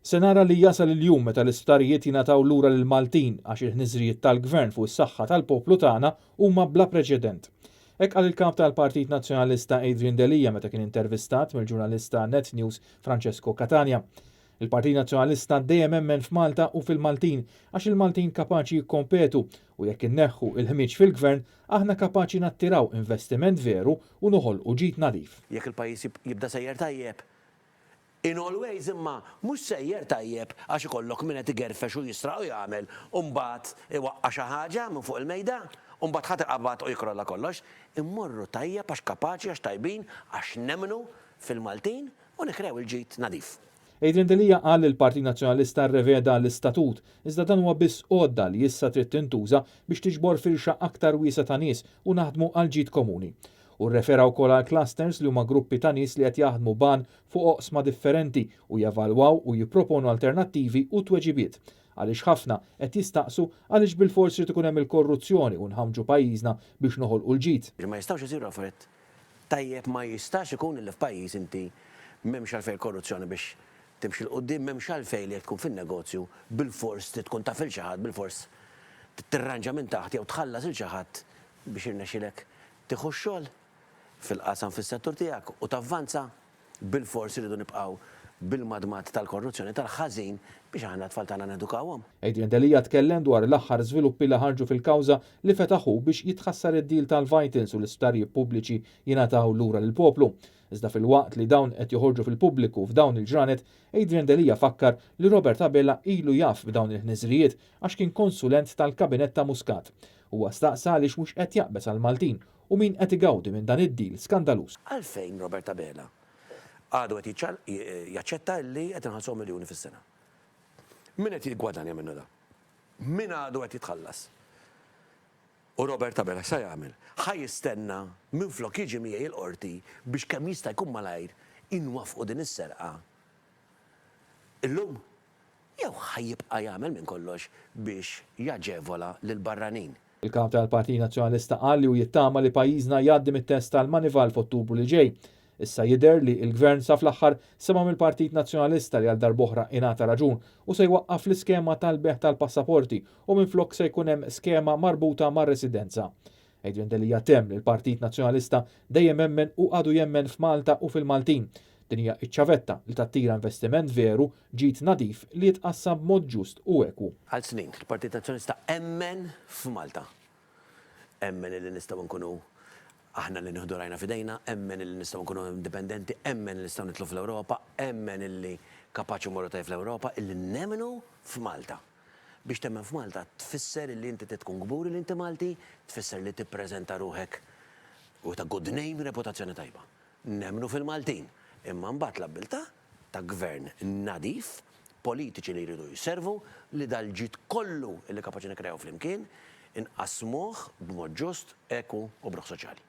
Se nara li jasal il-jum meta l-isptarijiet jingħataw lura lill-Maltin għax il-ħniżrijiet tal-Gvern fuq is-saħħa tal-poplu tagħna huma bla preċedent. Hekk qal il-Kap tal-Partit Nazzjonalista Adrian Delia meta kien intervistat mill-ġurnalist ta' Net News Francesco Catania. Il-Partit Nazzjonalista dejjem emmen f'Malta u fil-Maltin għax il-Maltin kapaċi jikkompetu u jekk inneħħu il-ħmieġ fil-Gvern aħna kapaċi nattiraw investiment veru u noħolqu ġid nadif. Jekk il-pajjiż jibda sejjer tajjeb, In all ways imma mhux sejjer tajjeb għax ikollok min qed igerfex u jisraq u jagħmel u mbagħad iwaqqa' xi ħaġa minn fuq il-mejda u mbagħad ħadd iqabad u jikkrolla kollox. Immorru tajjeb għax kapaċi għax tajbin għax nemmnu fil-Maltin u nikkrew il-ġid nadif. Adrian Delia qal li l-Partit Nazzjonalista rreveda l-istatut, iżda dan huwa biss għodda li issa trid tintuża biex tiġbor firxa aktar wiesgħa ta' nies u naħdmu għall-ġid komuni. Hu rrefera wkoll għal clusters li huma gruppi ta' nies li qed jaħdmu b'għan fuq oqsma differenti u jevalwaw u jipproponu alternattivi u tweġibiet. Għaliex ħafna qed jistaqsu għaliex bilfors irid ikun hemm il-korruzzjoni u nħammġu pajjiżna biex noħolqu l-ġid. Ma jistgħux isiru affarijiet tajjeb, ma jistax ikun li f'pajjiż inti m'hemmx għalfejn il-korruzzjoni biex timxi 'l quddiem, m'hemmx għalfejn li jekk tkun fin-negozju bilfors trid tkun taf 'il xi ħadd, bilfors trid tirranġa minn taħt jew tħallas 'il xi ħadd biex jirnexxilek tieħu x-xogħol fil-qasam fis-settur tiegħek u tavvanza, bilfors irridu nibqgħu bil-madmad tal-korruzzjoni tal-ħażin biex aħna t-tfal tagħna nedukawhom. Adrian Delia tkellem dwar l-aħħar żviluppi li ħarġu fil-kawża li fetaħ hu biex jitħassar id-deal tal-Vitals u l-isptarijiet pubbliċi jingħataw lura lill-poplu. Iżda filwaqt li dawn qed joħorġu fil-pubbliku f'dawn il-ġranet, Adrian Delia fakkar li Robert Abela ilu jaf b'dawn il-ħniżrijiet għax kien konsulent tal-kabinett ta' Muscat. Huwa staqsa għaliex mhux qed jaqbeż għall-Maltin u min qed igawdi minn dan id-deal skandaluż. Għalfejn Robert Abela għadu qed jaċċetta li qed inħallsuhom miljuni fis-sena? Min qed jiggwadanja minnu dan? Min għadu qed jitħallas? U Robert Abela x'sa jagħmel? Ħa jistenna minflok jiġi miegħi l-Qorti biex kemm jista' jkun malajr inwaffqu din is-serqa illum? Jew ħa jibqa' jagħmel minn kollox biex jaġevola lill-barranin? Il-Kap tal-Partit Nazzjonalista qal li hu jittama li pajjiżna jgħaddi mit-test tal-Manival f'Ottubru li ġej. Issa jidher li l-Gvern sa fl-aħħar sema' mill-Partit Nazzjonalista li għal darb'oħra ingħata raġun u se jwaqqaf l-iskema tal-bejgħ tal-passaporti u minflok se jkun hemm skema marbuta mar-residenza. Adrian Delia temm li l-Partit Nazzjonalista dejjem emmen u għadu jemmen f'Malta u fil-Maltin. Din hija ċ-ċavetta li tattira investiment veru, ġid nadif li jitqassam b'mod ġust u ekwu. Għal snin, il-Partit Nazzjonalista emmen f'Malta. Emmen illi nistgħu nkunu aħna li nieħdu rajna f'idejna, emmen illi nistgħu nkunu indipendenti, emmen li nistgħu nidħlu fl-Ewropa, emmen illi kapaċi mmorru tajjeb fl-Ewropa, illi nemmnu f'Malta. Biex temmen f'Malta tfisser illi inti trid tkun kburi li inti Malti, tfisser li tippreżenta ruħek with a good name, reputazzjoni tajba. Nemmnu fil-Maltin, imma mbagħad l-abbiltà ta' gvern nadif, politiċi li jridu jservu, li dal-ġid kollu illi kapaċi nikkreaw flimkien, inqassmuh b'mod ġust, ekwu u b'ruħ soċjali.